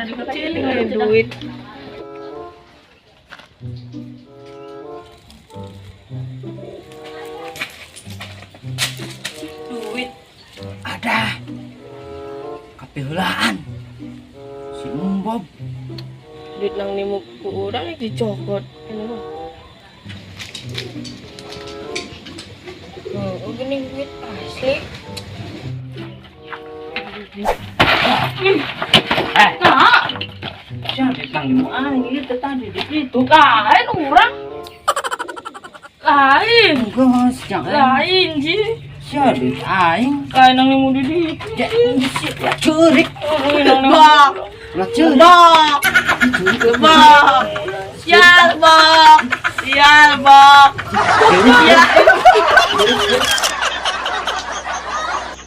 Ciling duit. Duit. Ada. Kapiheulaan. Si Embob. Duit nang nimu ku urang dicokot. Ini mah. Oh, gini duit asli. Eh, Nah, sia duit nang nimu aing ieu teh tadi di situ. Lain urang. Lain. Geus, jangan. Lain sih. Sia duit aing. Lain nang nimu di ditu. Ya, si ulah ceurik. Oh, nang nimu. Lebak. Ulah ceurik. Lebak. Lebak. Sial, Bok. Sial, Bok. Ceurik. Sial.